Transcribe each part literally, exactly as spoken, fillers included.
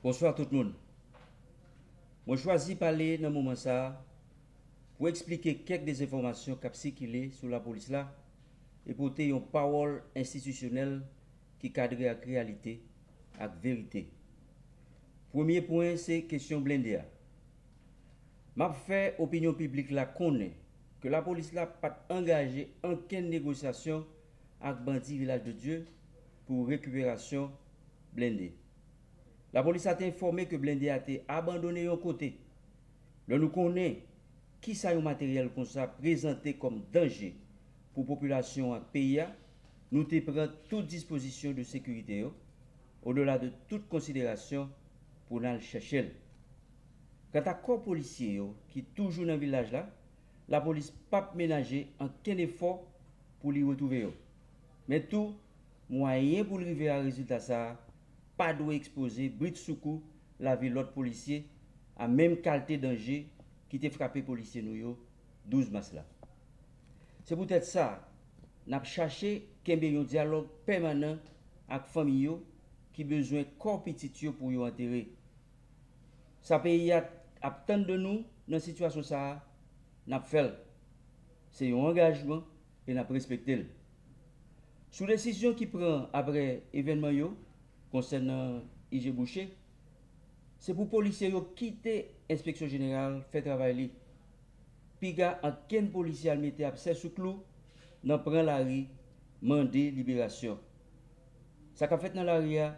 Bonswa tout moun. Mwen chwazi pale nan moman sa a pou eksplike kèk dezenfòmasyon k ap sikile sou lapolis la e pote yon pawòl enstitisyonèl ki kadre ak reyalite ak verite. Premye pwen se kesyon blende a. M ap fè opinyon piblik la konnen ke lapolis la pa t angaje ankenn negosyasyon ak bandi Vilaj de Dye pou rekiperasyon blende. Lapolis la te enfòme ke blende a te abandone yon kote. Lè nou konnen kisa yon materyèl konsa prezante kòm danje pou popilasyon ak peyi a, nou te pran tout dispozisyon de sekirite yo, odela de tout konsiderasyon, pou n al chèche l. Kanta kò polisye yo ki toujou nan vilaj la, lapolis p ap menaje ankenn efò pou li retwouve yo. Men tou, mwayen pou l rive a rezilta sa a pa dwe ekspoze britsoukou lavi lòt polisye a menm kalte danje ki te frape polisye nou yo douz mas la. Se poutèt sa, n ap chache kenbe yon dyalòg pèmanan ak fanmi yo ki bezwen kò pitit yo pou yo antere. Sa peyi a ap tann de nou nan sitiyasyon sa a, n ap fè l. Se yon angajman e n ap respekte l. Sou desizyon ki pran apre evènman yo konsènan I G Boucher, se pou polisye yo kite Enspeksyon Jeneral fè travay li. Piga ankenn polisye al mete absè sou klou nan pran lari mande liberasyon. Sa k ap fèt nan lari a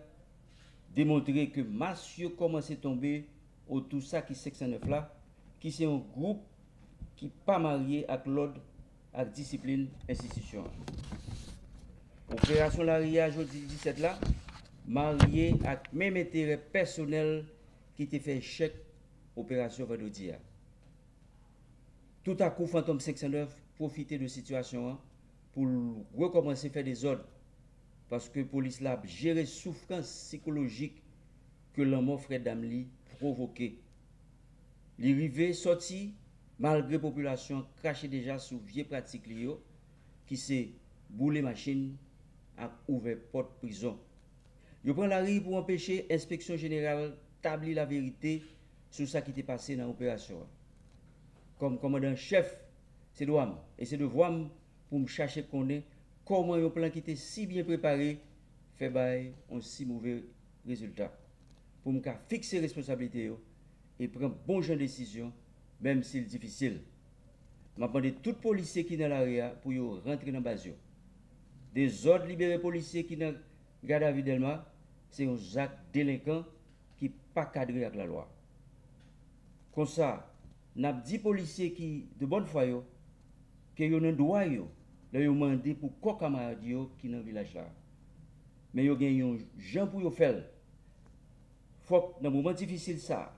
demontre ke mas yo kòmanse tonbe otou sa ki senk san nèf la, ki se yon gwoup ki pa marye ak lòd ak disiplin enstitisyon an. Operasyon lari a jodi disèt la marye ak menm enterè pèsonèl ki te fè echèk operasyon vandredi a. Toutakou, Fantom senk san nèf pwofite de sitiyasyon an pou l rekòmanse fè dezòd, paske polis la ap jere soufrans sikolojik ke lanmò frè dam li pwovoke. Li rive sòti malgre popilasyon an krache deja sou vye pratik li yo, ki se boule machin ak ouvè pòt prizon. Yo pran lari pou anpeche Enspeksyon Jeneral tabli laverite sou sa ki te pase nan operasyon an. Kòm kòmandan an chèf, se dwa m e se devwa m pou m chache konnen kòman yon plan ki te si byen prepare fè bay yon si move rezilta, pou m ka fikse responsablite yo e pran bon jan desizyon, menm si l difisil. M ap mande tout polisye ki nan lari a pou yo rantre nan baz yo. Dezòd libere polisye ki nan gadavi Dèlma se yon zak delenkan ki pa kadre ak lalwa. Konsa, n ap di polisye ki de bòn fwa yo ke yo nan dwa yo lè yo mande pou kò kamarad yo ki nan vilaj la. Men yo gen yon jan pou yo fè l. Fòk nan moman difisil sa a,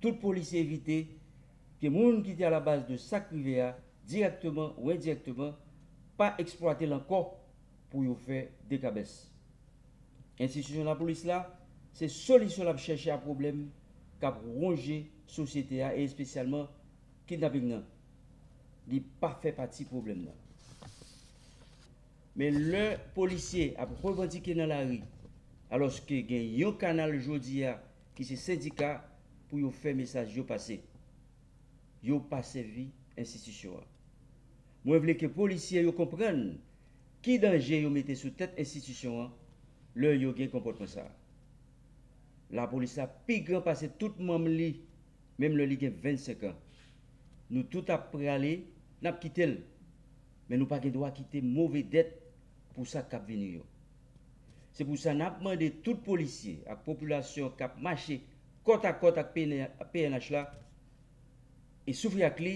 tout polisye evite ke moun ki te alabaz de sa k rive a, dirèkteman ou endirèkteman, pa eksplwate l ankò pou yo fè dekabès. Enstitisyon lapolis la, se solisyon l ap chèche a pwoblèm k ap wonje sosyete a e espesyalman kidnaping nan. Li pa fè pati pwoblèm nan. Men lè polisye ap revandike nan lari, alòske gen yon kanal jodi a ki se sendika pou yo fè mesaj yo pase, yo pa sèvi enstitisyon an. Mwen vle ke polisye yo konprann ki danje yo mete sou tèt enstitisyon an lè yo gen konpòtman sa a. Lapolis la pi gran pase tout manm li, menm lè li gen vennsenk an. Nou tout ap prale, n ap kite l. Men nou pa gen dwa kite move dèt pou sa k ap vini yo. Se pou sa n ap mande tout polisye ak popilasyon k ap mache kòtakòt ak P N H la e soufri ak li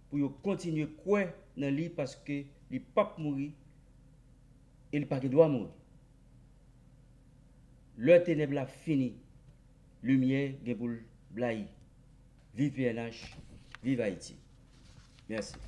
pou yo kontinye kwè nan li, paske li p ap mouri e li pa gen dwa mouri. Lè tenèb la fini, limyè gen pou l blayi. Viv P N H, viv Ayiti. Mèsi.